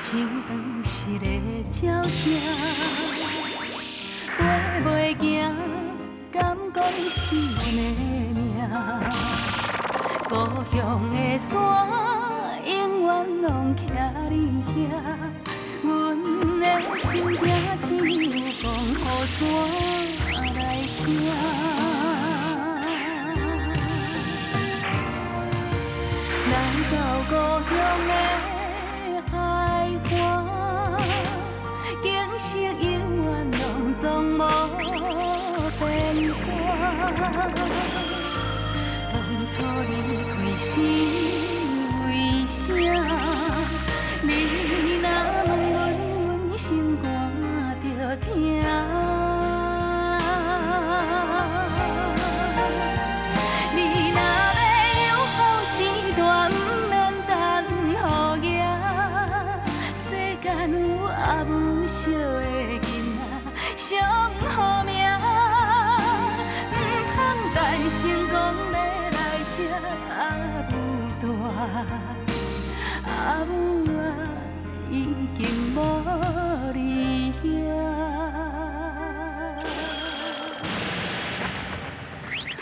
像断失的鸟只，飞袂行，敢讲是阮的命？故乡的山永远拢徛伫遐，阮的心情只有讲予山来听。来到故乡的海岸，景色永远拢总无变化。当初离开是为啥？你若问阮，阮心肝就疼。你若欲有好时代，毋免等雨行。世间有阿母惜的囡仔上好命，毋通等成功欲来接阿母大，阿母啊已经无伫遐。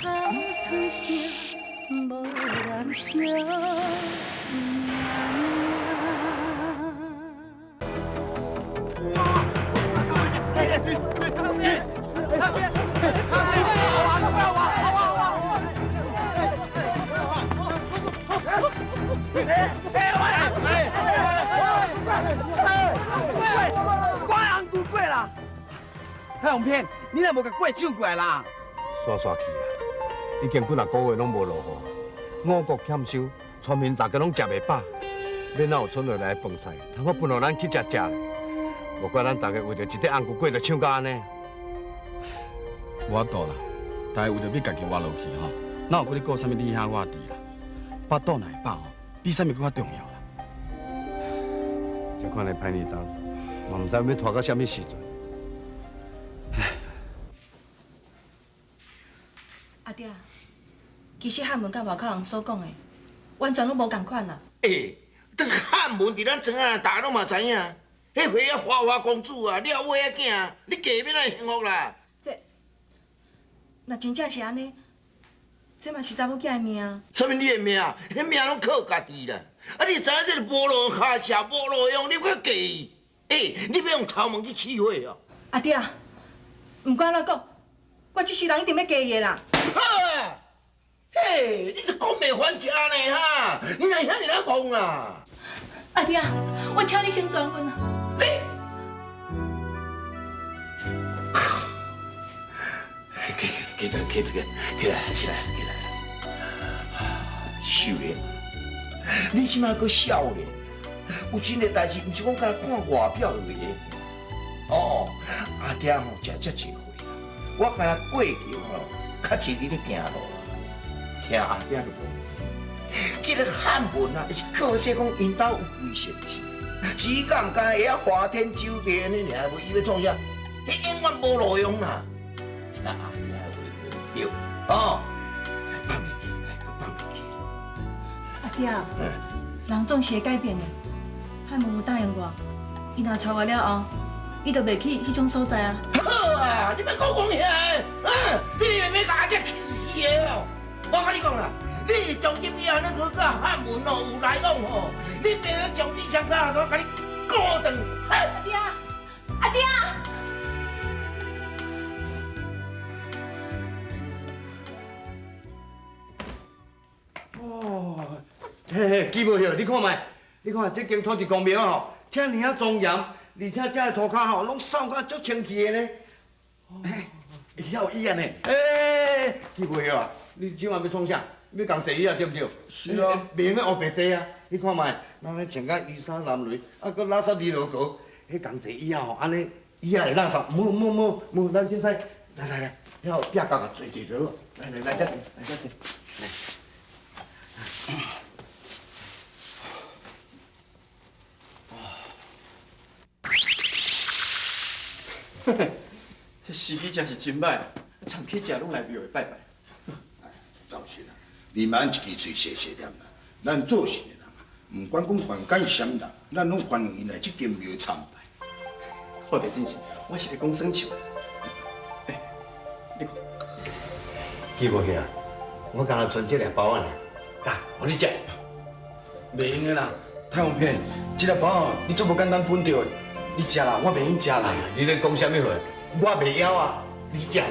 哭出声，无人惜命。我红龟粿啦！太红片，你若无共粿抢过来啦？煞煞去啦！已经几若个月拢无落雨，五谷欠收，村民大家拢食袂饱，欲哪有剩落来的饭菜，通好分予咱去食食咧？无怪咱大家为著一块红龟粿就抢甲按呢。无法度啦，大家为著欲家己活落去吼，哪有阁咧顾啥物你兄我弟啦？腹肚若会饱吼，比啥物阁较重要啦。这款的歹年冬，嘛毋知欲拖到啥物时阵。阿爹，其实汉文佮外口人所讲的，完全拢无仝款啦。欸，这个汉文伫咱庄仔，大家拢嘛知影。彼回啊，花花公子啊，了尾仔囝，你嫁欲哪会幸福啦？这，若真正是按呢，这嘛是查某囝的命啊。啥物你的命？彼命拢靠家己啦。啊，你知影这个无路跤射，无路用，你阁嫁伊？欸，你欲用头毛去试火哦？阿爹，毋管按怎讲，我这世人一定欲嫁伊的啦。好啊，嘿，你是讲袂翻车呢哈？你哪会遐尔仔戆啊？阿爹，我请你成全阮啊！你，起来，起来，起来，起来，起来！秀莲，你这摆阁少年，有真个代志，毋是讲干焦看外表就会用。哦，阿爹吼食遮济岁啦，我干焦过桥吼，较似你咧行路，听阿爹就讲，这个汉文啊，是靠说讲𪜶兜有贵姓钱，只敢毋干会晓花天酒地按呢尔，无伊欲创啥？彼永远无路用啦。听阿爹的话无对，哦，放袂去，阁放袂去。阿爹，人总是会改变的。汉文有答应我，伊若娶我了后，伊就袂去彼种所在啊。好啊，你莫阁讲遐个，啊，你袂欲共阿爹气死的哦！我共你讲啦，你从今以后你去佮汉文哦有来往吼，你变做将你双跤都共你顾断。阿爹，阿爹。哦，嘿嘿，记无晓，你看觅，你看这间土地公庙吼，遮尔仔庄严，而且这个涂跤吼，拢扫甲足清气的呢。嘿，遐有椅仔呢。欸，记无晓啊？你这马欲创啥？欲共坐椅仔对毋对？是啊。袂用得乌白坐啊！你看觅，人咧穿甲衣衫褴褛，啊，阁垃圾二落高，彼共坐椅仔吼，按呢椅仔会垃圾。无无无无，咱凊彩来来来，遐有壁角共坐坐就好。来来来遮坐，来遮坐。来。这时机真是真䆀，长去食拢来庙会拜拜。赵先啊，你莫一支喙细细念啦，咱做事的人啊，毋管讲凡间是啥物人，咱攏歡迎𪜶來這間廟參拜。好弟真是，我是咧講耍笑。欸，你看，記無去啊？我敢若賰這粒包仔爾，來，予你食。袂用的啦，太陽片，這粒包你足無簡單分著的，你食啦，我袂用食啦。你咧講啥物話？我袂枵啊，你食。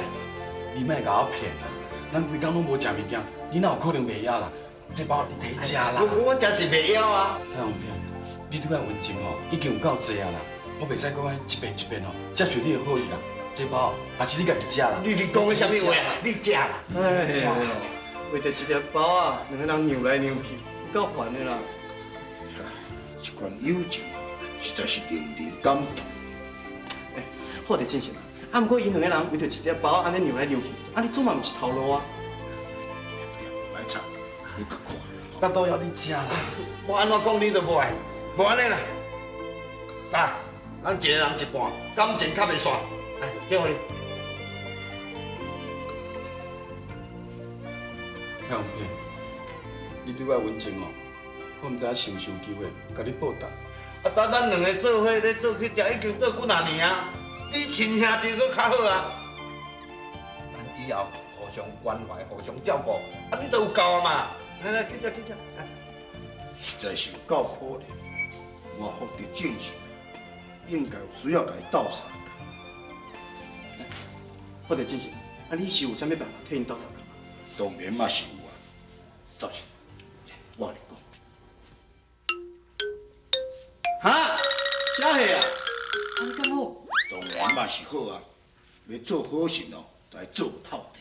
你莫共我騙啦，咱規工攏無食物件，你哪有可能袂枵啦？這包你提食啦。我食是袂枵啊。太陽片，你對我溫情吼已經有夠濟啊啦，我袂使閣按呢一遍一遍吼接受你的好意啦。這包也是你家己食啦。你講的啥物話啊？你食啦。哎呀，為著一粒包仔，兩个人讓來讓去，有夠煩的啦。這款友情實在是令人感動。欸，好弟真是，啊，毋過𪜶兩个人為著一粒包仔按呢讓來讓去，按呢做嘛毋是頭路啊。對，莫吵，你佮看。腹肚枵你食啦。我按怎講你都無愛，無按呢啦。來，咱一個人一半，感情較袂散。來，這予你。太陽片，你對我的溫情哦，我毋知影是毋是有機會共你報答。啊，等咱兩個做伙咧做去食，已經做幾若年啊，比親兄弟閣較好啊。咱以後互相關懷、互相照顧，啊，你都有夠啊嘛。來來，去食去食。實在是有夠可憐，我福德正神，應該有需要共伊鬥相共。福德正神，啊，你是有啥物辦法替𪜶鬥相共？當然嘛是有啊，走是，我來講。哈？啥貨啊？按呢敢好？當然嘛是好啊，欲做好事哦，就愛做透徹。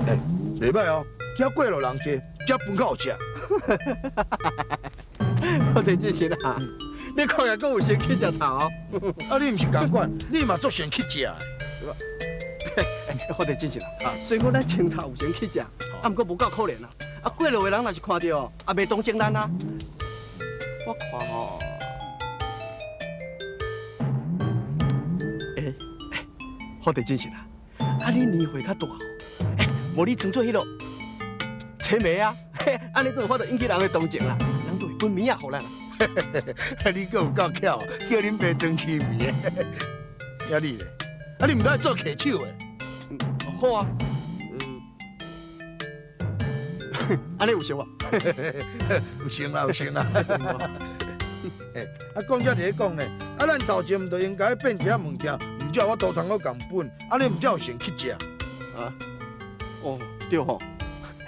欸，袂歹哦，這過路人濟，這飯較有食。福德正神啊，你看起來閣有先去食頭。啊，你毋是仝款，你嘛足先去食的。福德正神啊，雖然講咱清茶有先去食，啊，毋過無夠可憐啊。啊，過路的人若是看著，也袂同情咱啊。我看吼，欸，福德正神啊，啊你年歲較大，欸，無你裝做彼个青梅啊，按呢就有法度引起人的同情啦，人就會分物仔予咱。你閣有夠巧，叫恁爸裝青梅的。啊你咧？啊你毋該做騎手的？好啊，按呢有成無？有成啦，有成啦。欸，啊講遮佇咧講呢，啊咱頭前毋就應該變一下物件，毋才有法度通閣共分，按呢毋才有先去食。啊？哦，對吼，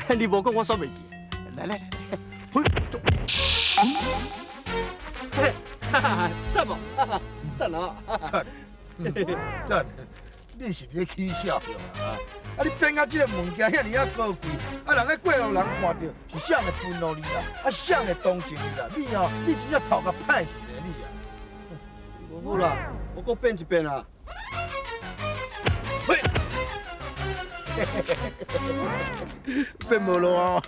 你無講我煞袂記。來來來來，嘿，哈哈，讚無？讚哦！讚，讚。你是佇咧起笑啊？啊，你變甲這个物件遐爾仔高貴，啊，人咧過路人看著是啥會分予你啦？啊，啥會同情你啦？你哦，你真正頭殼歹去咧，你啊！無好啦，我閣變一變啦。喂，變無路哦。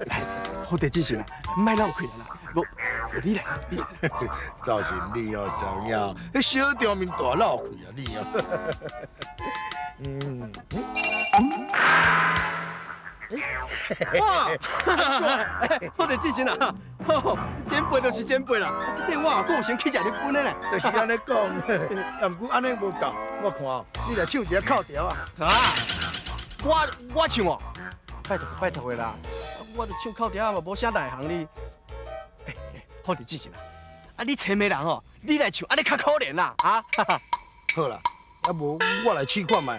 來，福德正神啊，莫鬧開啦，無。你來，你來，造成你哦，知影？彼小場面大鬧開啊，你哦。嗯。哇！福德正神啊，前輩就是前輩啦，這塊我也閣有先去食日本的咧。就是按呢講，啊，毋過按呢無夠，我看你來唱一下口調啊。啊？我唱哦？拜託拜託的啦，我著唱口調嘛，無啥內行哩。福德正神啊！啊，你青梅人哦，你來唱，按呢較可憐啦，啊！好啦，啊無我來試看覓啦。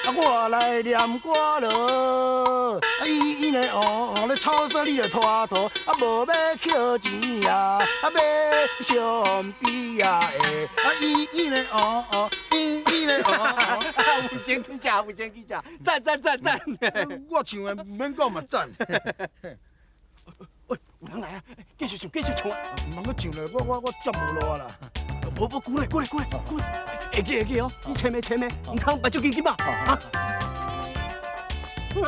啊，我來念歌囉，啊伊伊咧哦哦咧臭說你咧拖拖，啊無欲捡錢啊，啊欲相比啊欸，啊伊伊咧哦哦，伊伊咧哦哦，有先去食，有先去食，讚讚讚讚！我唱的毋免講嘛讚。喂，有人來啊！繼續唱，繼續唱啊！毋通閣唱咧，我接無落啊啦！無無，過來過來過來過來，會記會記哦！你吹咩吹咩，毋通目睭緊緊吧？啊！我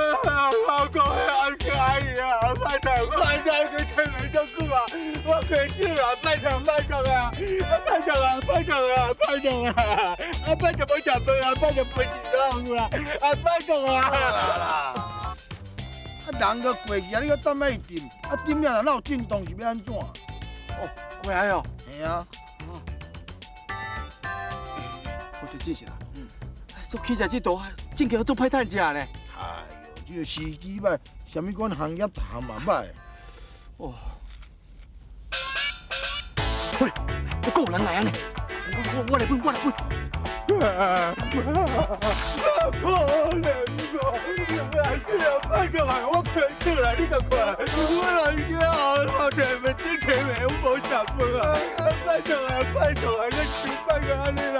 讲阿哥阿姨啊，拜托拜托，佢听袂足久啊，我亏钱啊，拜托拜托啊，拜托啊拜托啊拜托啊，啊拜托无食饭啊，拜托饭是拢有啦，啊拜托啊。啊，人都过去啊，你阁等欲伊沉，啊沉了若有震动是欲按怎？哦，过来哦。嘿啊。我就进行啊。嗯。做汽车这度，真叫做歹趁食呢。哎呦，这个时机歹，啥物款行业逐项嘛歹。哦。喂，阁有人来啊呢！我来分，我来分。可怜我，来去啊！拜托啊，我亏钱啦，你共看，我来去啊，我提袂这提袂，我无食饭啊！拜托啊，拜托啊，你求拜托按呢啦，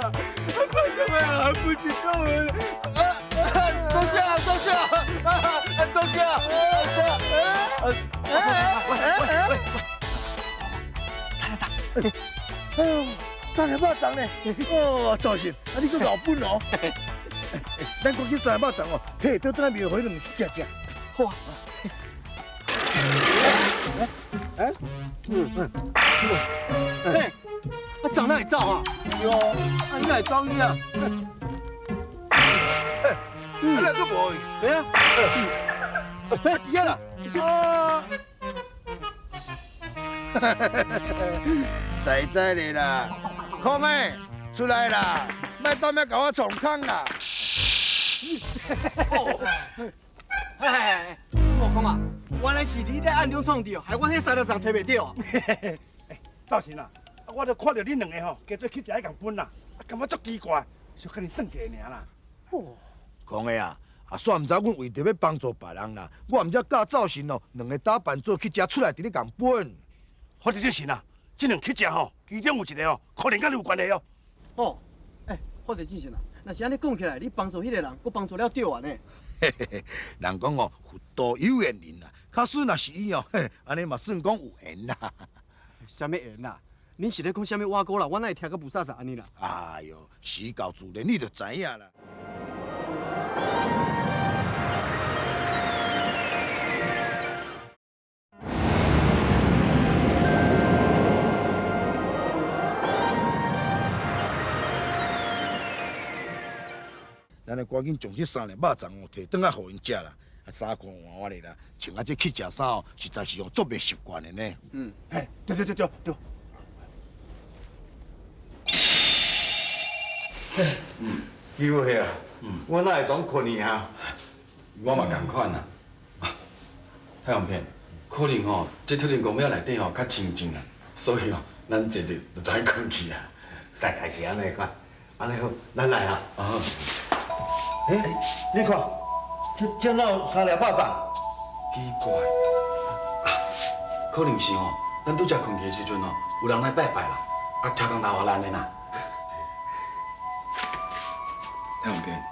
拜托啊，不是讲啊，多谢啊，多谢啊，多谢啊，喂喂喂喂，三粒粽，哎呦！三粒肉粽呢？哦，赵信，啊你阁老本哦！咱赶紧三粒肉粽哦，提倒转来庙会两去食食。好啊。哎，哎，啊粽哪会走啊？对哦，啊你哪会走去啊？哎，啊哪阁无去？对啊。哎，伫遐啦。啊。知知咧啦，空的出来啦，莫当遐共我创空啦！哦，哎，孙悟空啊，原来是你咧暗中创治哦，害我彼三粒粽提袂著啊！哎，赵神啊，我就看著恁两个吼，加做去食彼共饭啦，啊，感觉足奇怪，小可恁算一下尔啦。哦，空的啊，啊，煞毋知阮为著欲帮助别人啦，我毋才教赵神哦，两个打扮做乞食出来伫咧共分。反正这神啊，这两乞食吼，其中有一个哦，可能佮你有关系哦。哦，欸，发者精神啊，若是按呢讲起来，你帮助彼个人，阁帮助了对啊呢。嘿嘿嘿，人讲哦，佛度有缘人啊，假使若是伊哦，嘿，按呢嘛算讲有缘啦。啥物缘啦？恁是咧讲啥物碗糕啦？我哪会听阁雾煞煞按呢啦？哎哟，事到自然你就知影啦。咱来赶紧将这三粒肉粽哦，提转来予𪜶食啦。啊，衫裤换换咧啦，穿啊这乞食衫哦，实在是哦足袂习惯的呢。嗯，嘿，对对对对对。嗯，机会啊，我哪会总困去啊？我嘛仝款啊。太阳片，可能吼，这土地公庙内底吼较清静啦，所以哦，咱坐坐就知影困去啊。大概是按呢款，按呢好，咱来啊。啊。欸，你看，这哪有三粒肉粽？奇怪，啊，可能是吼，咱拄才困去的时阵吼，有人来拜拜啦，啊，超工留予咱的啦。太阳片，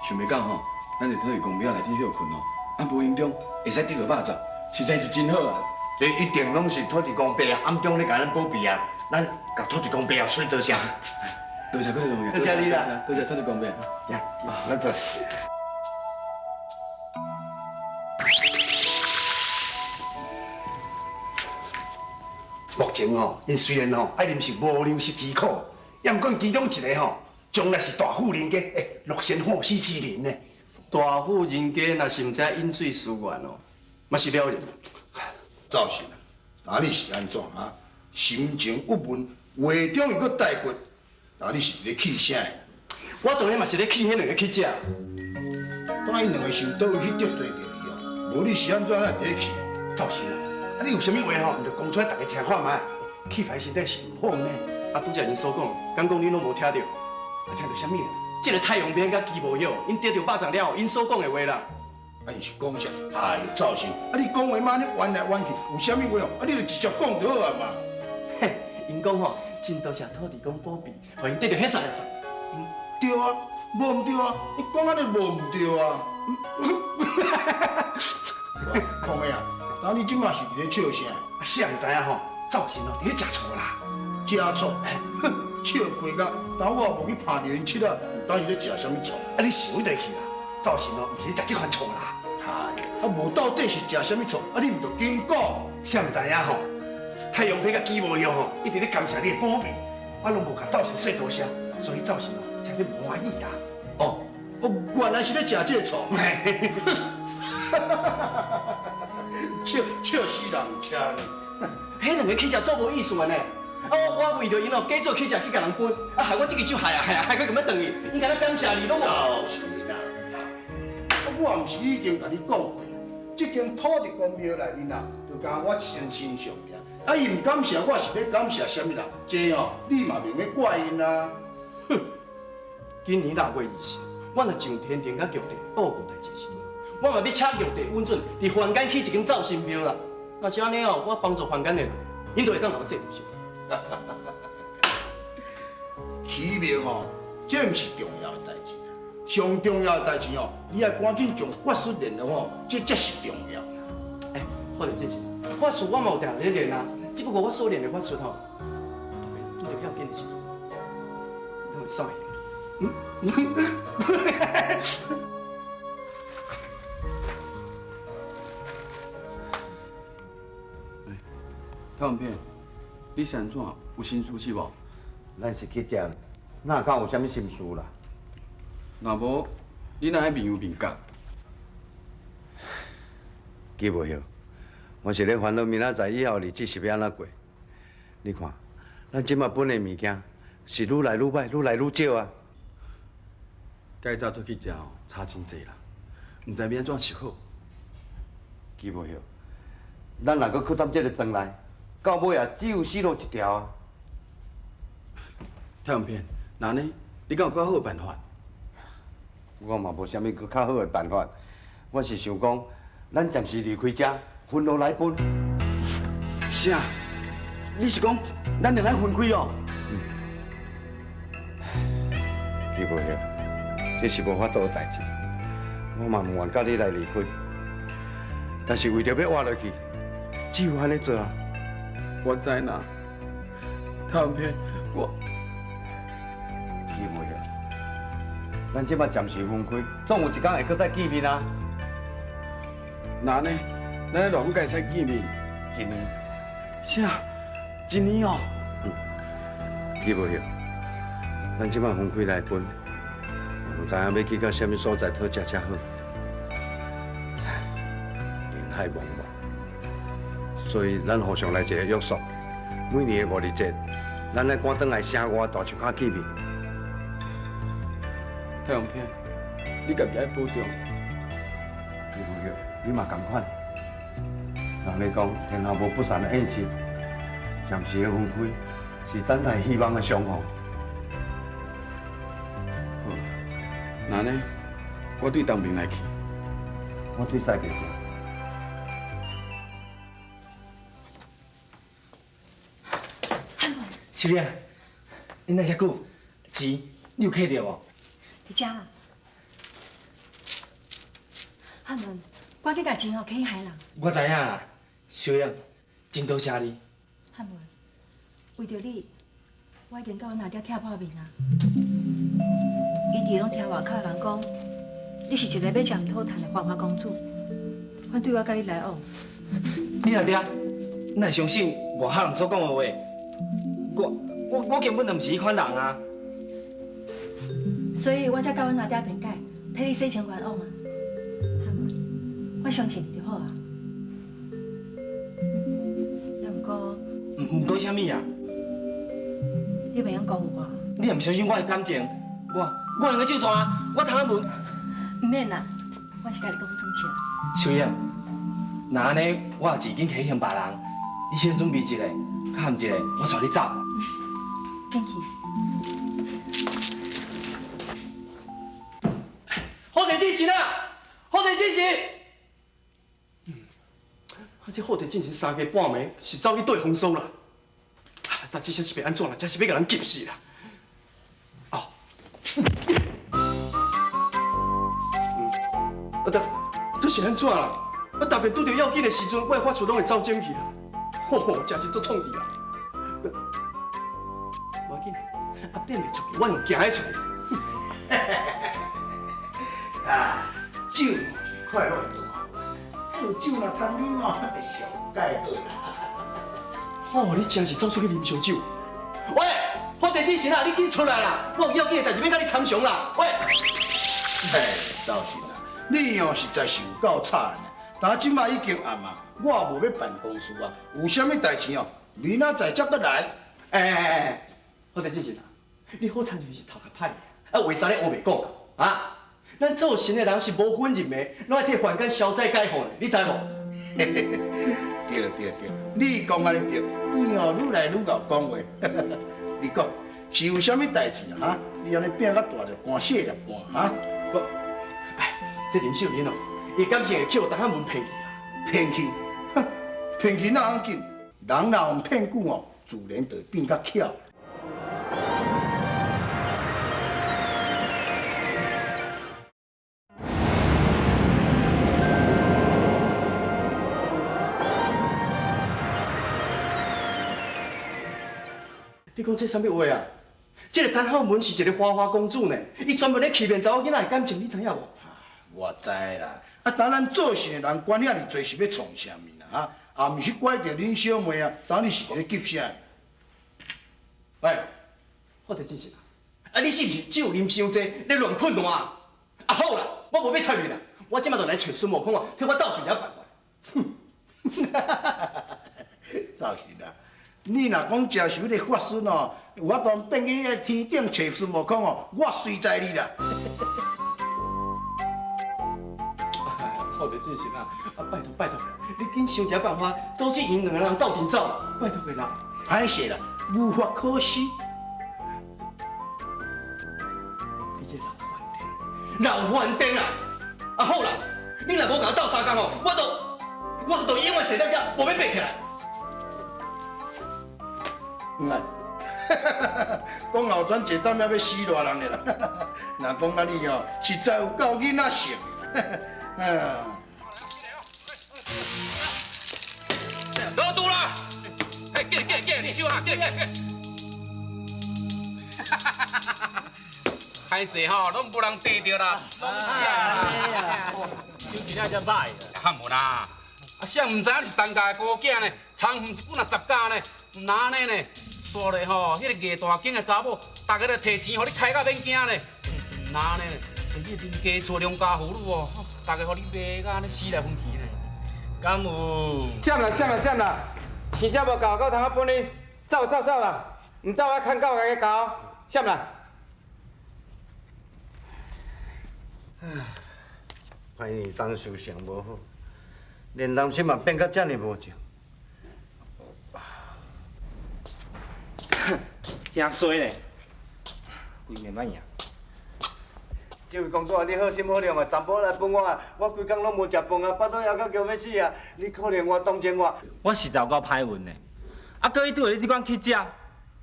想袂到吼，咱伫土地公庙内底歇睏吼，啊，无形中会使得著肉粽，实在是真好啊！这一定拢是土地公伯暗中咧共咱保庇啊，咱共土地公伯说多谢。多谢土地公伯，多谢你啦，多谢土地公伯。呀，咱走。目前吼，𪜶虽然吼爱忍受无粮食之苦，也毋过其中一个吼，将来是大富人家，欸，乐善好施之人呢。大富人家若是毋知饮水思源哦，嘛是了然。赵信啊，啊你是按怎啊？心情郁闷，话中又阁带骨，啊你是伫咧气啥？我当然嘛是咧气彼两个乞食。当𪜶两个是佗位去得罪著你哦？无你是按怎会伫咧气？赵信啊，啊你有啥物话吼，毋就讲出来，逐家听看觅。气歹身体是毋好呢。啊，拄才𪜶所讲，敢讲恁拢无听著？啊，听著啥物啊？这个太阳边佮鸡无晓，𪜶得著肉粽了后，𪜶所讲的话啦。啊，𪜶是讲啥？哎呦，赵信，啊你讲话嘛按呢弯来弯去，有啥物话哦？啊你就直接讲就好啊嘛。嘿，𪜶讲吼，真多谢土地公保庇，予𪜶得著彼三粒粽。对啊，无毋对啊，你讲按呢无毋对啊。空的啊，啊你这马是伫咧笑啥？啊，谁毋知影吼？赵信哦，伫咧食醋啦。食醋？哼，笑亏甲，当我无去拍著𪜶拭仔，毋知是咧食啥物醋。啊，你想得去啦？赵信哦，毋是咧食这款醋啦。哎啊，无到底是食啥物醋？啊，你毋著紧讲。谁毋知影吼？太阳皮佮鸡无药吼，一直咧感谢你的保庇，我拢无共灶神说多谢，所以灶神哦才咧无欢喜啦。哦，哦，原来是咧食这个醋。笑笑死人，车呢。彼两个去食做无意思的呢。啊，我为著𪜶哦，假做去食去共人分，啊，害我这支手害啊害啊害，阁咁欲转去，𪜶敢若感谢你拢无。就是啦，啊，我毋是已经共你讲过，这间土地公庙内面啊，就敢我一身身上尔。啊，伊毋感谢我是欲感谢啥物人？这哦，你嘛袂用怪𪜶啊。哼，今年6月20，我若上天庭佮玉帝报告代志的时阵，我嘛欲请玉帝允准伫凡间起一间灶神庙啦。若是按呢哦，我帮助凡间的人，𪜶就会当共我说多谢。起庙吼，这毋是重要的代志啦。上重要的代志吼，你爱赶紧将法术练了吼，这才是重要啦。欸，法术这是法术，我嘛有定咧练啊。只不过我所练的法术吼，特别拄著要紧的时阵，拢会散去。太阳片，你是按怎？有心事是无？咱是去食，哪敢有啥物心事啦？若无，你哪会面有面角？记无晓，我是咧烦恼明仔载以后日子是欲按怎过。你看，咱这马分的物件是愈来愈歹，愈来愈少啊。佮早出去食哦，差真济啦，毋知欲按怎是好。记无晓，咱若阁搁踮这个庄内，到尾啊，只有死路一条啊！太阳片，那呢？你敢有较好的办法？我嘛无啥物阁较好的办法，我是想讲，咱暂时离开遮，分落来分。啥？你是讲咱两个分开哦？记无晓，这是无法度的代志。我嘛毋愿佮你来离开，但是为著欲活落去，只有按呢做啊。我知啦，太阳片，我记无晓，咱这马暂时分开，总有一天会阁再见面啊。那呢？咱偌久才会使见面？一年。啥？一年哦？记无晓，咱这马分开来分，毋知影欲去到啥物所在讨食才好。人海茫茫，所以咱互相来一个约束，每年的五二节，咱爱赶转来城外大树跤见面。太阳片，你家己爱保重。记无晓，你嘛仝款。人咧讲，天下无不散的宴席，暂时的分开，是等待希望的相逢。好啦，那呢，我对东边来去，我对西边去。秀英，你来遮久，钱你有摕著无？伫遮啦。汉文，赶紧共钱吼摕去害人。我知影啦，秀英，真多谢你。汉文，为著你，我已经佮阮阿爹拆破面啊。伊伫拢听外口人讲，你是一个欲食毋讨趁的花花公子，反对我佮你来往。你阿爹，哪会相信外口人所讲的话？我根本就毋是彼款人啊！所以我才佮阮阿爹辩解，替你洗清冤枉啊。汉文，我相信你就好啊。也毋过，毋过啥物啊？你袂用辜负我。你若毋相信我的感情，我两个手带，我头文。毋免啦，我是共你讲耍笑。秀英，若按呢，我钱紧提向别人，你先准备一下，较暗一下，我带你走。紧去。好地进行啊！好地进行。啊，这好地进行三更半暝是走去对风所啦。啊，但这下是欲按怎啦？这是欲共人急死啦！哦。啊，这是按怎啦？啊，特别拄著要紧的时阵，我的法术拢会走整去啦。吼，真是足创治啊！无要紧，啊变袂出去，我用行得出去。啊，酒快乐做。酒若通啉哦，上盖好啦。哦，你真是走出去啉烧酒。喂，好地之神啊，你紧出来啦！我有要紧的代志欲佮你参详啦。喂，嘿，赵信啊，你哦实在是有够惨的。但这摆已经暗啊，我无欲办公事啊，有啥物代志哦，明仔载才阁来。哎哎哎哎，好地之神啊，你好亲像是头壳歹的，啊，为啥咧乌白讲啊？咱做神的人是无分任的，拢爱替凡间消灾解惑的，你知无？对对对，你讲按呢对，你哦愈来愈𠢕讲话。你讲是有啥物代志啊？哈，你按呢变甲大粒汗、细粒汗哈？我，哎，这林秀玲哦，伊感情会去予陈汉文骗去啊？骗去？哼，骗去哪要紧？人若予骗久哦，自然就会变较巧。你讲这啥物话啊？这个陈浩文是一个花花公子呢，伊专门咧欺骗查某囡仔的感情，你知影无？我知啦，啊，当咱做神的人管遐尔济是欲创啥物啦？哈，也毋是拐著恁小妹啊，当你是伫咧急啥？喂，好地真是啦，啊，你是毋是酒啉伤济，咧乱喷烂啊？啊好啦，我无欲睬你啦，我这马就来揣孙悟空啊，替我斗想一下办法。哼，赵信啊，你若讲真是迄个法师哦，有法度变去彼个天顶揣孙悟空哦，我随在你啦。好地真是啦，啊拜托拜托，你紧想一下办法，阻止𪜶两个人斗阵走，拜托的啦。歹势啦，无法可施。你这老番癫，老番癫啊！啊好啦，你若无共我斗相共哦，我就永远坐在遮，无欲爬起来。毋爱，讲后转坐踮遐欲死偌人的啦。若讲啊你哦，实在有够囡仔性的。嗯。落注啦！哎，过过过，你收啊，过过过。歹势吼，拢无人缀著啦，拢食啦。手真正歹。汉文啊，啊，谁毋知影是陈家的孤囝呢？田园是几若十甲呢？毋若按呢呢？煞咧吼，彼个艺大间的查某，逐家咧提钱，予你开到免惊呢。毋若按呢呢？你林家厝良家妇女哦，逐家予你骂甲按呢死来分去呢。敢有？闪啦闪啦闪啦！钱才无够，阁有通仔分你？走走走啦！毋走我牵狗共你交。闪啦！唉，歹年当受上无好，连人心嘛变甲遮尔无情。真衰咧，规暝歹赢。这位公主啊，你好心好量啊，淡薄来分我，我规工拢无食饭啊，腹肚枵到叫欲死啊！你可怜我，同情我。我实在有够歹运的，啊，阁伊拄著你这款乞食，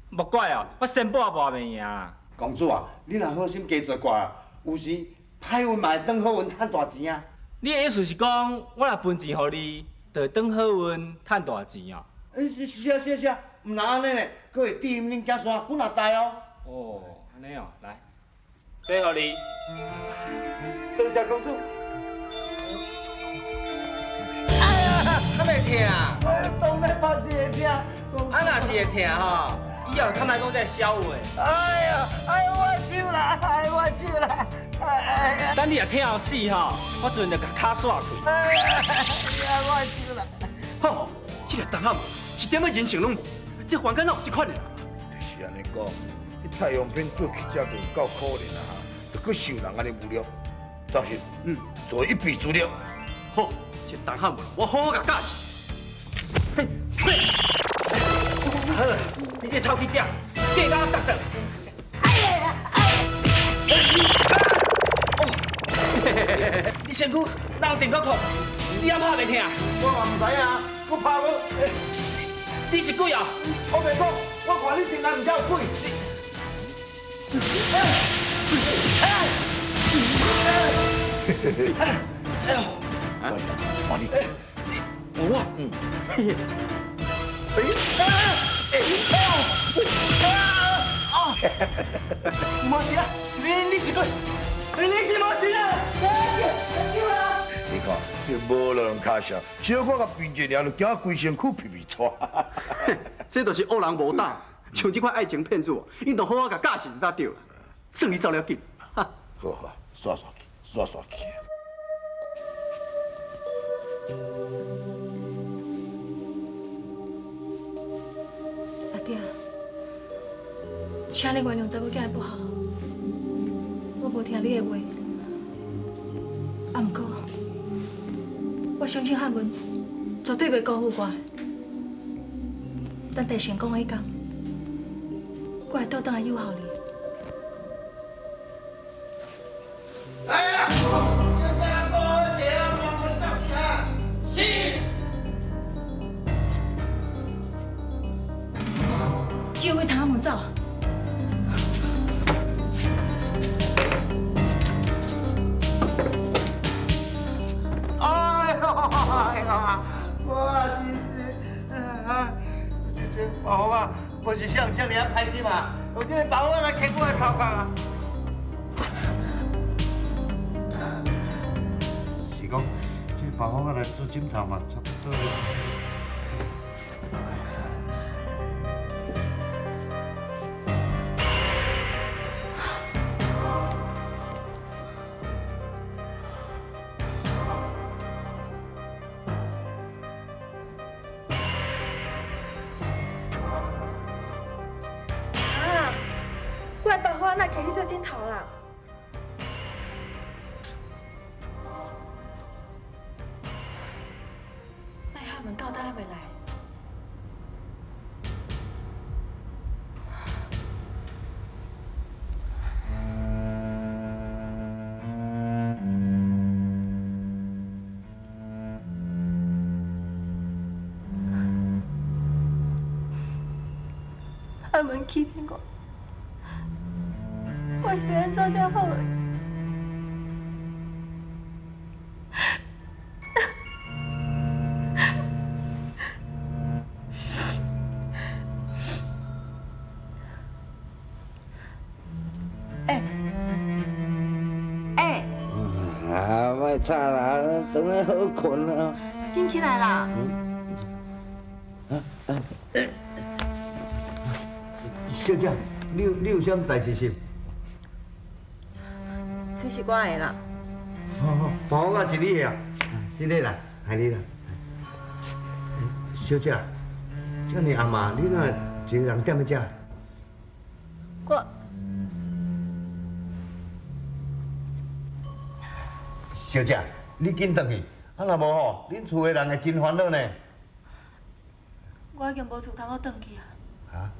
莫怪哦，我先搏也搏袂赢啦。公主啊，你若好心加做寡，有时歹运嘛会转好运，趁大钱啊！你的意思是讲，我若分钱予你，就会转好运，趁大钱哦？欸，是是啊是啊是啊，毋若按呢呢，阁会甜恁子孙几若代哦。哦，按呢哦，来，这予你。多谢公主。哎呀，敢会疼？当然嘛是会疼。啊，若是会疼吼，以后较莫讲这痟话。哎呀，哎呦，我手啦，哎，我手啦，哎呀。等你若疼予死吼，我阵就共跤煞去。哎呀，我手啦。吼，这个陈汉一点仔人性拢无，这凡间哪有这款的人？就是按呢讲，彼太阳片做乞食就有够可怜啊，就阁受人按呢侮辱。赵信，做一笔资料。好，这陈汉文，我好好共教训。嘿，嘿，好，你这臭乞食，计较杀倒。哎呀，哎，哦，你身躯哪有电脑壳？你还拍袂疼？我嘛毋知影，阁拍我。你是鬼啊？我袂讲，我看你身内毋才有鬼。哎呦！换你，我，嗯，哎，哎，哎呦，啊，没事啊，你是鬼，你是没事啊，救啊！你看，看，这无两跤声，小可共平一下，就惊规身躯皮皮掣。这就是恶人无胆，像这款爱情骗子哦，𪜶就好好共教训才对啦。算你走了紧。好好，煞煞去，煞煞去。阿爹，请你原谅查某囝的不好，我无听你的话。啊，毋过我相信汉文绝对袂辜负我。等待成功的彼天，我会倒转来诱惑你。哎呀！是。只有去窗仔门走。哎呦哎呦，我是啊，这宝啊，我是像这尔啊歹势嘛，用这个宝啊来磕我的头壳啊。是讲，这个包啊来做枕头嘛，差不多。啊！我的包花哪摕去做枕头啦？赖汉文到底还袂来？汉文欺骗我，我是欲按怎才好？欸欸，啊，莫吵啦，转来好困啊。紧起来啦！小姐，你有啥物代志是？这是我的啦。哦，包仔是你的啊？是的啦，系你啦。小姐，这呢暗啊，你哪一个人踮咧遮？我小姐，你紧转去，啊若无吼，恁厝的人会真烦恼呢。我已经无厝通好转去啊。啊？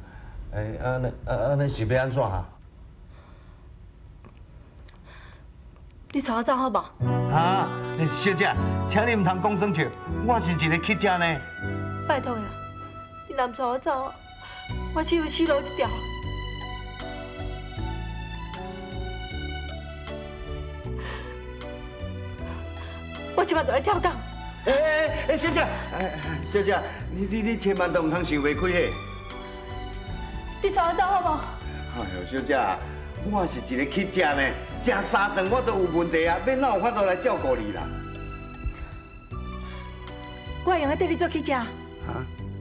欸，按呢，按呢是欲按怎哈？你带我走好无？啊，小姐，请你毋通讲耍笑，我是一个乞食呢。拜托啦，你若毋带我走，我只有死路一条。我这摆就爱跳江。欸欸欸，小姐，欸，小姐，你千万都毋通想袂开嘿。你带我走好无？哎呦，小姐，我是一个乞食呢，食三顿我都有问题啊，欲哪有法度来照顾你啦？我会用得缀你做乞食。啊，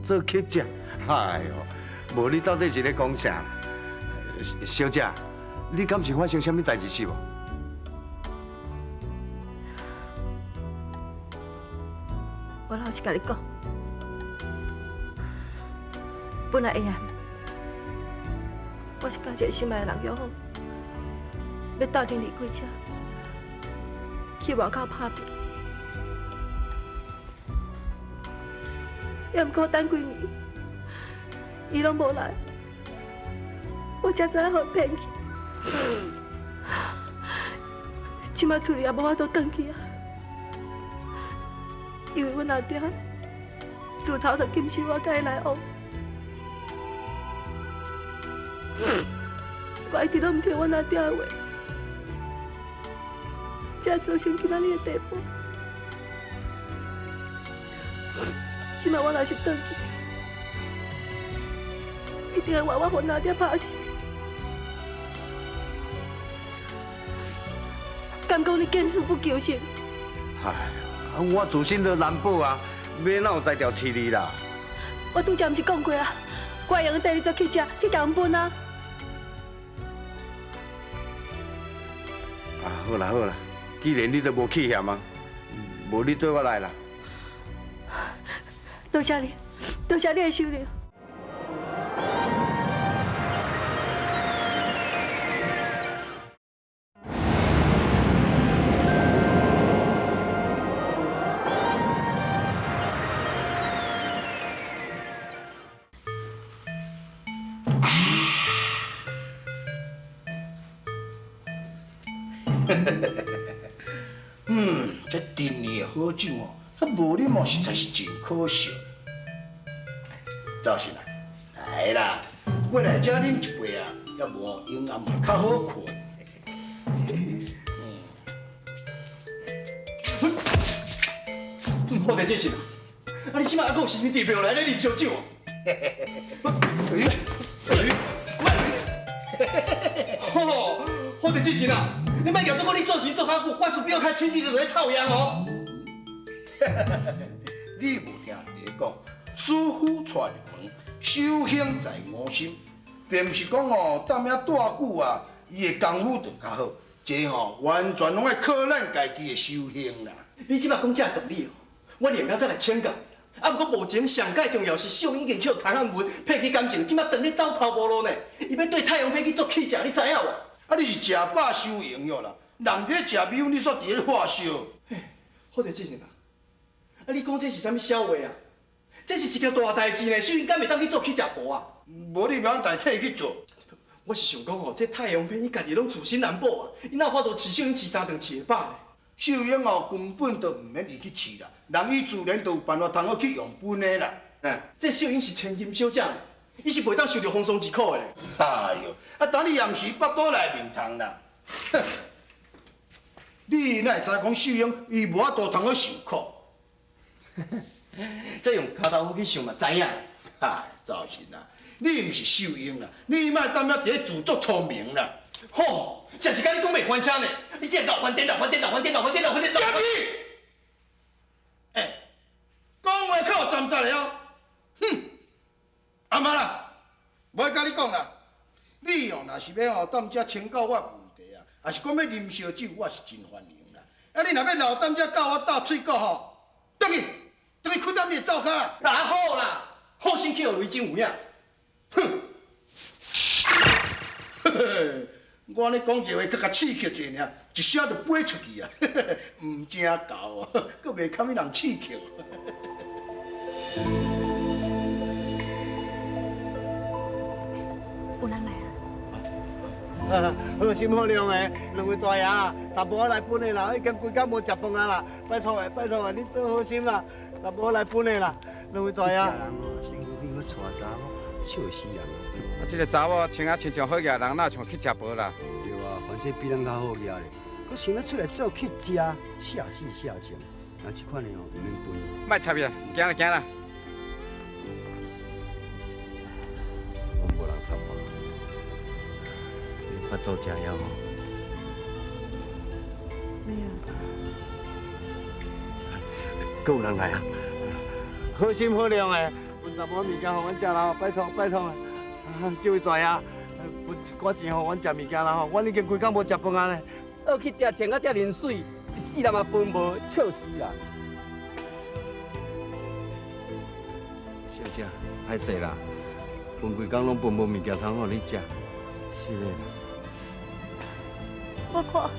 做乞食？哎呦，无你到底是咧讲啥？小姐，你敢是发生啥物代志是无？我老实共你讲，本来会啊，我是佮一个心爱的人约好，欲斗阵离开这，去外口打拼。也毋过等几年，伊拢无来，我才知影予伊骗去。这摆厝里也无法度转去啊，因为阮阿爹自头就禁止我佮伊来往。我一直拢毋听阮阿爹的话，才造成今仔日的地步。这摆我若是转去，一定会话我予阿爹拍死。敢讲你见死不救是？哎我自身都难保啊，欲哪有才调饲你啦？我拄才毋是讲过啊，我会用缀你做乞食去共分啊。啊，好啦好啦，既然你都无气嫌啊，无你缀我来啦。多谢你，多谢你的收留。嗯，这陈年的好酒哦，啊无啉哦，实在是真可惜。赵信啊，来啦，过来遮啉一杯啊，要无永暗嘛较好困。我袂这是，啊你这摆还阁有啥物地标来咧啉烧酒？吼，好地之神啊！你莫举做讲你做神做较久，法术比我较深，你就咧臭样哦。你无听人咧讲，师父带入门，修行在我心，并毋是讲哦，踮遐住久啊，伊的功夫就较好。这吼完全拢爱靠咱家己的修行啦。你这摆讲这道理哦，我连刚才来请教。啊，毋过目前上盖重要是秀英已经去唐汉文骗去感情，这摆当咧走投无路呢。伊欲缀太阳片去做乞食，你知影无？啊，你是食饱收营养啦，人伫咧食米粉，你煞伫咧发烧。好者志成啊，啊你讲这是啥物笑话啊？这是一件大代志呢，秀英敢会当去做乞食婆啊？无你袂当代替伊去做。我是想讲吼，这太阳片伊家己拢自身难保啊，伊哪有法度饲秀英饲三顿饲会饱呢？秀英哦，根本就毋免伊去饲啦，人伊自然就有办法通好去用分的啦。哎，这秀英是千金小姐，伊是袂当受著风霜之苦的咧。哎哟，啊，等你暗时腹肚内面痛啦。哼，你哪会知讲秀英伊无法度通好受苦？这用跤头趺去想嘛知影。哎，赵信啊，你毋是秀英啦，你莫踮遐伫咧自作聪明啦。吼，真是共你讲袂翻车呢！你这老翻颠，老翻颠，老翻颠，老翻颠，老翻颠，老。闭嘴！欸，讲话较有站在的哦。哼，阿妈啦，无爱佮你讲啦。你哦，若是欲哦踮遮请教我问题啊，抑是讲欲啉烧酒，我是真欢迎啦。啊，你若欲留踮遮教我斗喙鼓吼，转去，转去困踮你的灶跤。啊好啦，好心去予雷震有影。哼，嘿嘿，我按呢讲一话，阁共刺激一下尔，一声就飞出去啊！毋正厚哦，阁袂堪予人刺激。有人来啊！好心好量的两位大爷，淡薄仔来分的啦，已经规工无食饭啊啦，拜托的，拜托的，你做好心啦，淡薄仔来分的啦，两位大爷。身躯边阁娶查某，笑死人啊！啊，这个查某穿啊亲像好额人，哪像乞食婆啦？对啊，反正比咱较好额咧，阁想欲出来做乞食，下死下贱，那这款的哦，毋免分。莫插伊啦，行啦行啦。拢无人插我，你腹肚食枵无？没有。阁有人来啊！好心好量的，分淡薄仔物件予阮食啦，拜托拜托啊！这位大爷，分一寡钱予阮食物件啦吼，阮已经规工无食饭啊咧。做乞食穿甲遮尔媠，一世人嘛饭无，笑死啦！小姐，歹势啦，分规工拢分无物件通予你食，失礼啦。我看，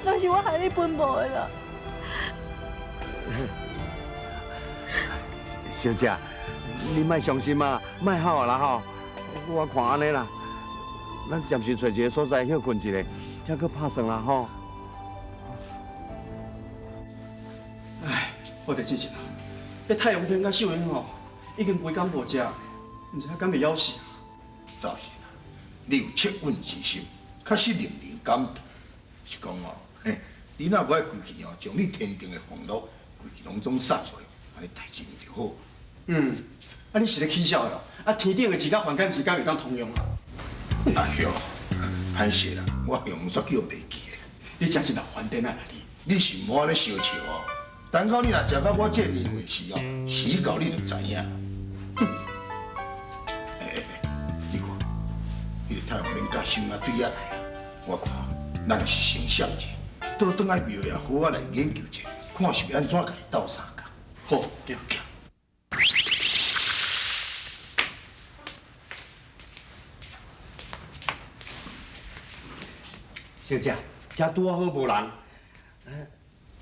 拢是我害你分无的啦。小姐，你莫伤心啊，莫哭啊啦吼。我看按呢啦，咱暂时找一个所在歇睏一下，才阁拍算啦吼。唉，我伫之前啊，彼太阳天佮秀英吼，已经规工无食，毋知影敢会枵死啊。赵信啊，你有恻隐之心，确实令人感动。是讲哦，嘿，你若无爱规气哦，将你天顶的俸禄规气拢总送回，按呢代志毋就好？嗯，啊你是咧起痟的哦？啊天顶的钱佮凡间钱敢会当通用啊？哎哟，歹势啦，我用煞叫袂记的。你真是老翻颠啊啦你！你是毋好按呢相笑哦。等到你若食到我这年岁时哦，时到你就知影。哼！欸欸欸，你看，彼个太阳免甲收啊对遐来啊，我看咱是先想者，倒转来庙也好仔来研究者，看是欲按怎共伊斗相共。好，对。小姐，遮拄仔好无人。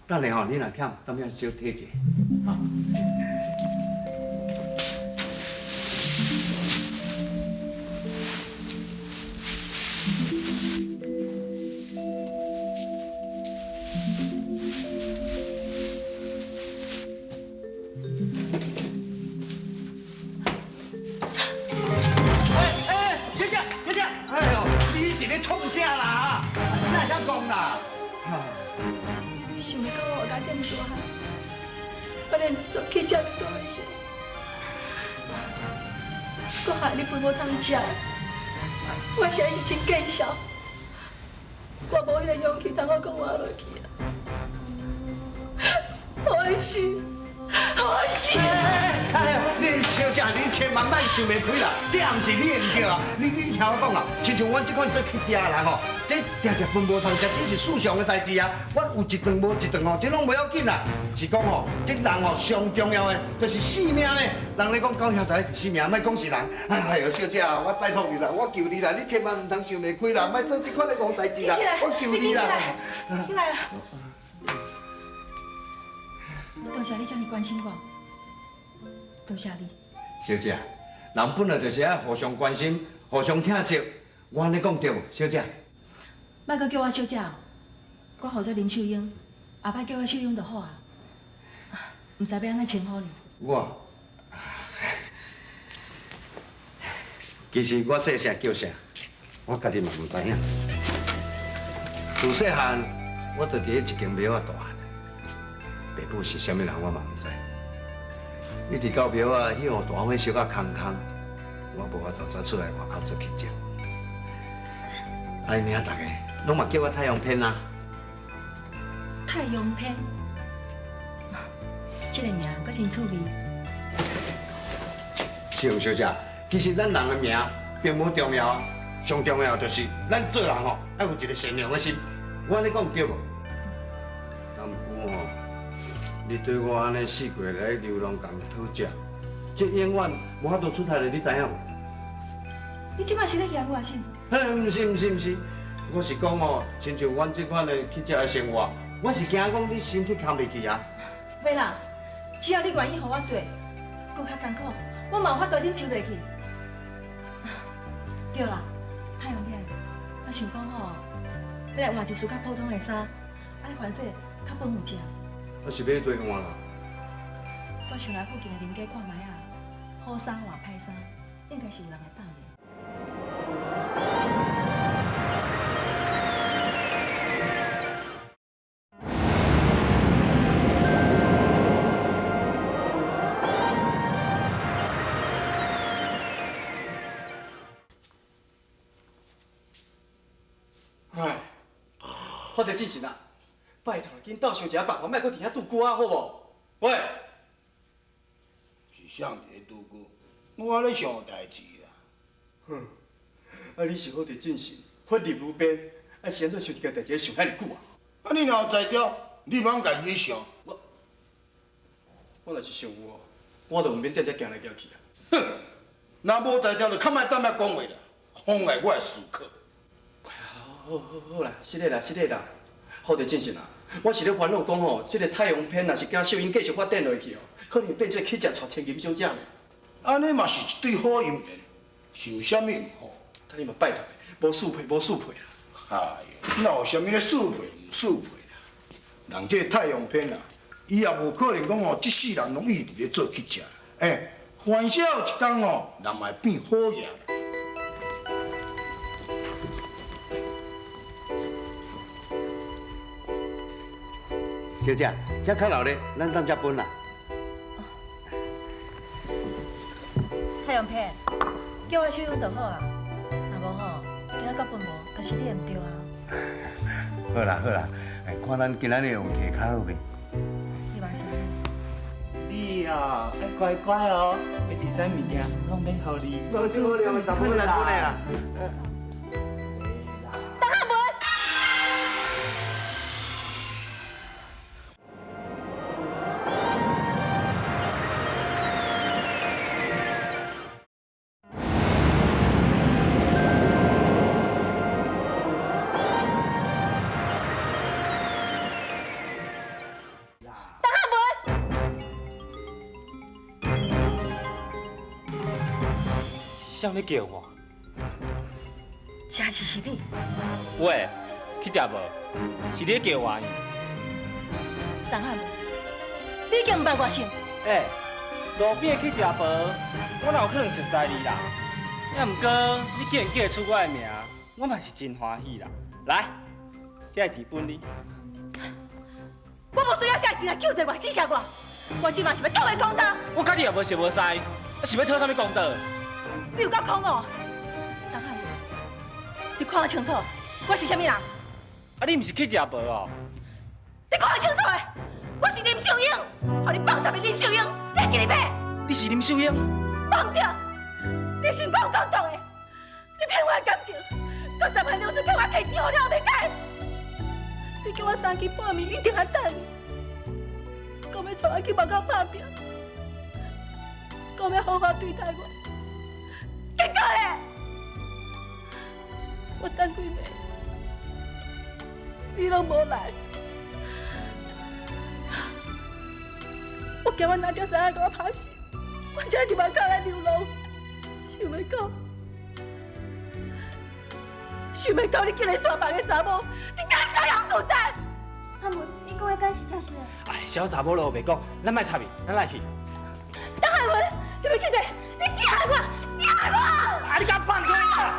等下吼，你若忝，当遐小体者。哈。哎，小姐，小姐，哎呦，你是咧创啥啦？哪会晓讲啦？想袂到我活到这么大汉，我连做乞食都做袂成，阁害你饭无通食，我实在是真见笑。我无彼个勇气通好阁活落去啊！可惜，可惜。哎呦，你小姐，你千万莫想袂开啦，这也毋是你的毋对啊！你听我讲啊，亲像阮这款做乞食的人吼，这定定饭无通食，这是世常的代志啊。阮有一顿无一顿吼，这拢无要紧啦。是讲吼，这人吼上重要的就是性命呢。人咧讲狗兄弟是性命，莫讲是人。哎呦，小姐，我拜托你啦，我求你啦，你千万毋通想袂开啦，莫做这款的戆代志啦，我求你啦。起来啦！多谢你这么关心我，多谢你。小姐，人本来就是爱互相关心、互相疼惜。我按呢讲对无，小姐？莫阁叫我小姐，我号做林秀英，后摆叫我秀英就好啊。毋知欲按怎称呼你？我，其实我姓啥叫啥，我家己嘛毋知影。自细汉，我就伫彼一间庙仔大汉。爸母是啥物人，我嘛毋知。一直到庙仔彼户大火烧甲空空，我无法度走出来外口做乞食。啊，𪜶遐逐家拢嘛叫我太阳偏啊。太阳偏，这个名阁真趣味。秀小姐，其实咱人的名并无重要，上重要就是咱做人吼，爱有一个善良的心。我按呢讲对无？但有吼，你对我按呢四界来流浪共讨食，这永远无法度出头的，你知影无？你这摆是咧嫌我是？嘿，毋是毋是毋是，我是讲哦，亲像阮这款的乞食的生活，我是惊讲你身体扛袂起啊。袂啦，只要你愿意予我缀，阁较艰苦，我嘛有法度忍受落去。对啦，太阳片，我想讲吼，欲来换一束较普通的衫，按呢凡势较保护者。我是欲对换啦。我想来附近的邻家看觅仔，好衫换歹衫，应该是有人会答应。哎，我伫进行啊，拜托，紧斗想一下办法，莫阁伫遐拄龟仔好无？喂，是啥伫咧拄龟？我咧想代志啦。哼，啊你是好伫进行，法律无边，啊是按怎想一件代志想遐尔久啊？啊你若有才调，你茫家己去想。我若是想有哦，我就毋免踮遮行来行去啊。哼，若无才调，就较莫踮遐讲话啦，妨碍我的思考。好好好啦，失礼啦，失礼啦，好伫进行啦。我是咧烦恼讲吼，这个太阳偏若是惊秀英继续发展落去哦，可能会变做乞食娶千金小姐呢。按呢嘛是一对好姻缘，是有啥物毋好？啊你嘛拜托，无输配，无输配啦。哎哟，哪有啥物咧输配毋输配啦？人这个太阳偏啊，伊也无可能讲吼，这世人拢一直咧做乞食。欸，凡事有一天吼，人嘛会变好额啦。小姐，这较热闹，咱踮遮分啦。太阳片，叫我秀英就好啊。若无吼，今仔到饭无，就是你的毋对啊。好啦好啦，哎，看咱今仔日运气较好袂？你嘛是。你哦，爱乖乖哦，要伫啥物件拢免予你。无是无聊，大部分来分的啦。邓汉文。邓汉文。是啥咧叫我？真是是你。喂，去食无？是你叫我？邓汉文，你已经毋捌我姓。欸，路边的去食无，我哪有可能熟似你啦？也毋过你既然叫得出我的名，我嘛是真欢喜啦。来，这个钱分你。我无需要这个钱来救济我、支持我。我这马是欲讨回公道。我佮你也无熟无似，啊是欲讨啥物公道？你有够空哦，邓汉文，你看我清楚，我是啥物人？啊，你毋是去食无哦？你看我清楚的，我是林秀英，予你放杀的林秀英，你会记得袂？你是林秀英？放掉！你心肝有够毒的，你骗我的感情，阁三番两次骗我提钱，予了袂改。你叫我三更半暝一定爱等你，讲欲带我去外口打拼，讲欲好好对待我。结果咧，我等几暝，你拢无来。我惊阮阿爹知影共我拍死，我才伫外口来流浪，想欲到，想欲到你竟然娶别个查某，你这样这样自在。阿文，你讲的敢是真实的？哎，小查某路袂讲，咱莫插伊，咱来去。邓汉文，你欲去佗？你死害我！死害我！啊！你敢放开啊！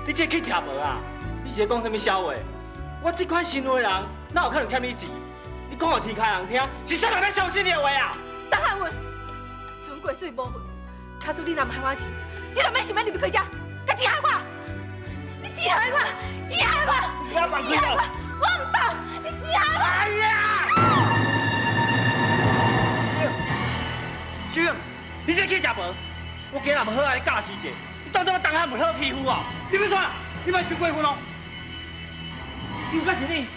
你这去食无啊？你是咧讲啥物痟话？我这款身份的人，哪有可能欠你钱？你讲予天下人听，是啥人欲相信你的话啊？邓汉文，船过水无痕，假使你若毋还我钱，你就免想欲入去这，佮钱害我！你钱害我！钱害我！你敢放开我！我毋放！你钱害我！哎呀！秀英，你这去食无？我今日若无好好教示者，你当作我邓汉文好欺负哦？你欲创？你莫伤过分哦！又阁是你？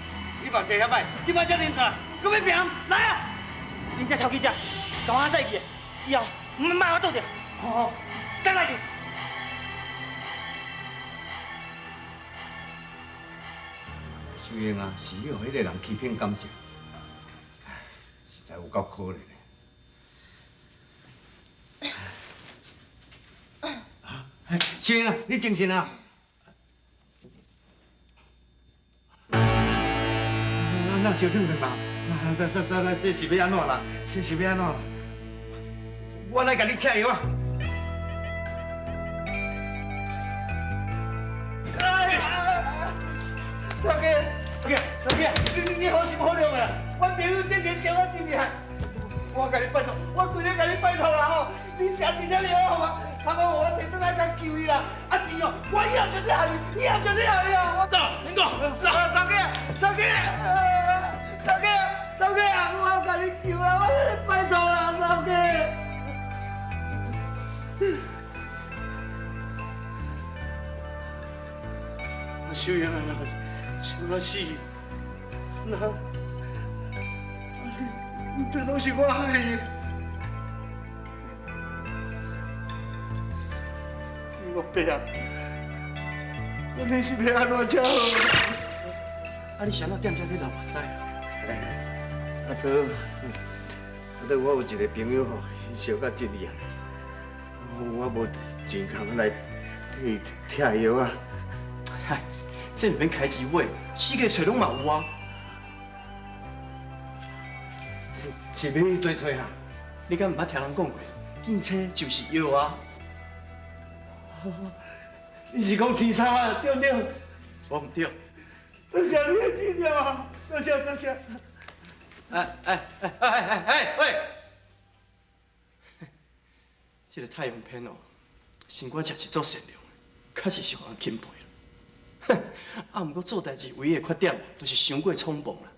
你嘛生遐歹，这摆才认出来，阁欲拼？来啊！恁这臭记者，共我洗去，以后毋莫我倒着。好好，等来去。秀英啊，是予彼个人欺骗感情，唉，实在有够可怜的。秀英啊，你精神啊！那小等等啦，来来来，这是欲按怎啦？这是欲按怎啦？我来共你拆药啊！哎，大哥，大哥，大哥，你好心好量啊！我朋友这个伤啊真厉害，我共你拜托，我规日共你拜托啦吼！你写一粒药好吗？他讲我提转来共求伊啦，啊钱哦，我以后绝对还你，以后绝对还你啊！我走，恁讲，走，走去，走去，走去，走去啊！我共你求啦，我拜托啦，走去。秀英啊，伤到死，那，这拢是我害的。我爸啊，你是欲按怎才好？啊，你是按怎踮遮咧流目屎啊？啊，哥，啊，对，我有一个朋友吼，伊烧甲真厉害，我无钱通来替伊拆药啊。嗨，这毋免开钱买，四界揣拢嘛有啊。是欲去对揣啊？你敢毋捌听人讲过？见车就是药啊。你是讲天差啊？对毋对？我毋对。多谢你的指点啊！多谢多谢。哎哎哎哎哎哎喂！这个太阳片哦，心肝真是足善良的，确实是予人钦佩。啊，毋过做代志唯一的缺点，就是伤过冲动啦。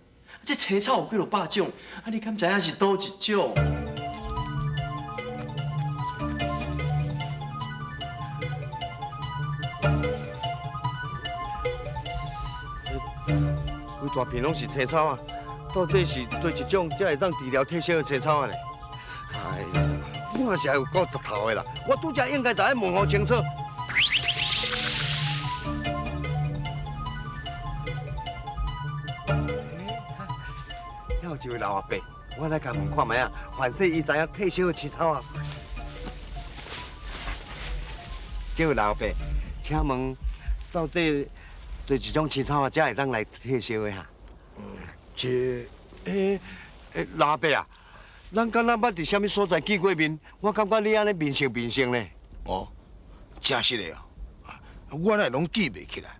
这青草有几落百种，啊，你敢知影是佗一种？规大片拢是青草啊，到底是佗一种才会当治疗退烧的青草啊咧？哎呀，我是有够石头的啦，我拄才应该就爱问好清楚。遐有一位老阿伯，我来共问看觅啊，凡势伊知影退烧的青草啊。这位老阿伯，请问到底佗一种青草啊，才会当来退烧的哈？这，老阿伯啊，咱敢若捌伫啥物所在见过面？我感觉你按呢面熟面熟呢。哦，真实的哦，我哪会拢记袂起来？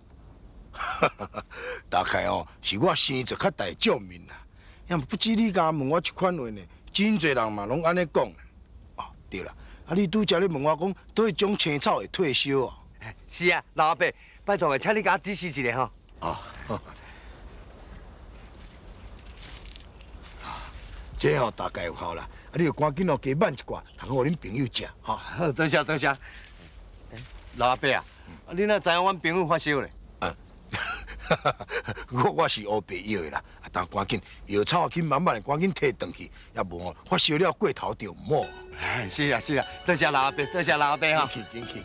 大概哦，是我生做较大少面啦。也不止你敢问我这款话呢，真济人嘛拢按呢讲。哦，对啦，啊你拄才咧问我讲，佗一种青草会退烧哦？是啊，老阿伯，拜托的，请你共我指示一下吼。哦，这吼大概有效啦，啊，你就赶紧哦加慢一寡，通好予恁朋友食，吼。好，多谢多谢。老阿伯啊，你哪知影阮朋友发烧咧？我是乌白药的啦，啊，但赶紧药草紧慢慢的赶紧提转去，也无吼发烧了过头就毋好。是啊是啊，多谢老阿伯，多谢老阿伯哈。紧去紧去。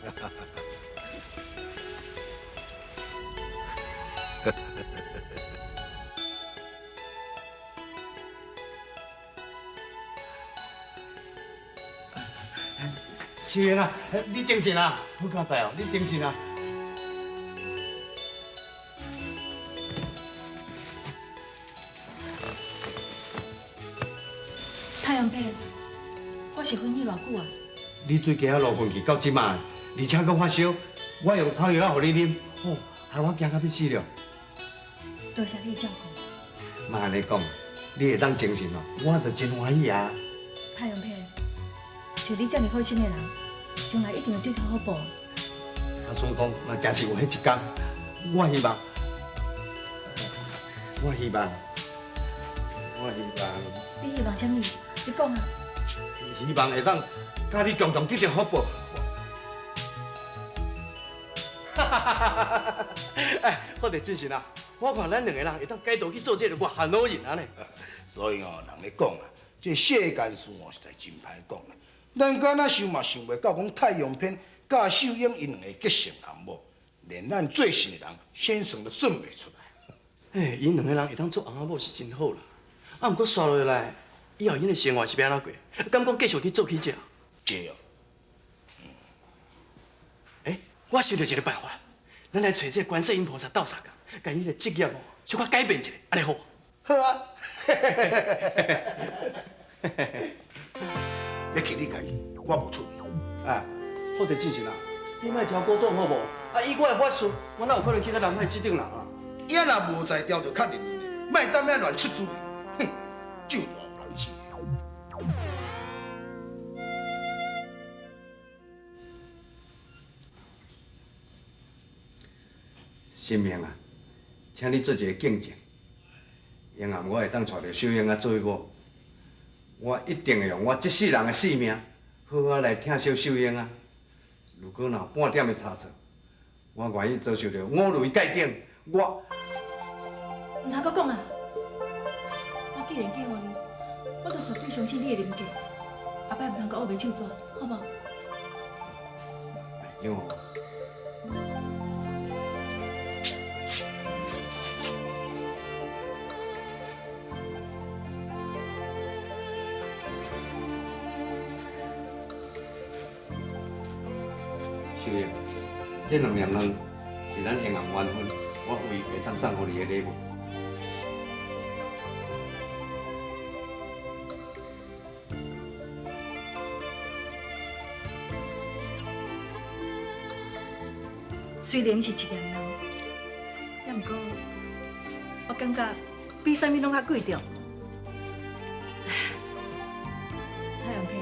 秀英啊，你精神啊，好佳哉哦，你精神啊。太阳片，我是昏去偌久啊？你对街仔路昏去到这马，而且阁发烧，我用草药仔予你啉，吼，害我惊到欲死了。多谢你的照顾。莫按呢讲，你会当精神哦，我就真欢喜啊。太阳片，像你这么好心的人，将来一定会得到好报。假使讲，若真是有彼一天，我希望，我希望，我希望。你希望啥物？你讲啊。希望会当佮你共同得到福报。哎，好伫精神啊！我看咱两个人会当改道去做这个外汉老人啊呢。所以哦，人咧讲啊，这世间事哦，实在真歹讲啊。咱敢若想嘛想袂到，讲太阳片佮秀英𪜶两个结成翁某，连咱做神的人先算都算袂出来。哎，𪜶两个人会当做翁仔某是真好啦。啊，毋过煞落来，以后𪜶的生活是欲按怎过？敢讲继续去做记者？对哦。哎，我想著一个办法，咱来揣这个观世音菩萨斗相共，共𪜶的职业哦，小可改变一下，按呢好无？好啊。你去你家去，我无出面。哎，好伫进前啊，你莫挑古董好无？啊，以我的法术，我哪有可能去到南海这等人啊？伊若无才调就较认真的，莫踮遐乱出主意。哼，就大人事。新明啊，请你做一个见证，永暗我会当娶著秀英仔做某，我一定会用我这世人的性命，好好来疼惜秀英啊。如果若有半点的差错，我愿意遭受著五雷盖顶。我毋通阁讲啊！我既然嫁予你，我就绝对相信你的人格。后摆毋通阁乌白手纸，好无？英红。秀英，这两粒卵是咱永暗缘分，我唯一会当送予你的礼物。虽然是一粒卵，也毋过我感觉比啥物拢较贵重。太阳片，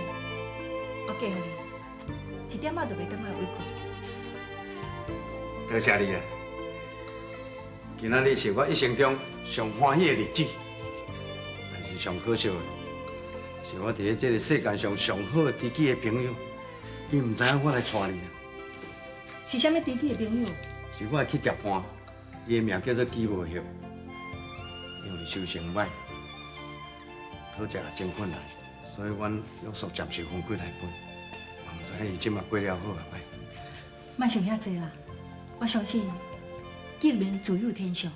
我嫁予你，一点仔都袂感觉委屈。多谢你啦，今仔日是我一生中上歡喜的日子，但是上可惜的是，我佇咧這个世間上上好的知己的朋友，伊毋知影我來娶你啊。是啥物知己的朋友？是我的乞食伴，伊的名叫做基無葉，因為收成歹，討食真困難，所以阮約束暫時分開來分。嘛毋知影伊這馬過了好抑歹。莫想遐濟啦，我相信吉面自有天相。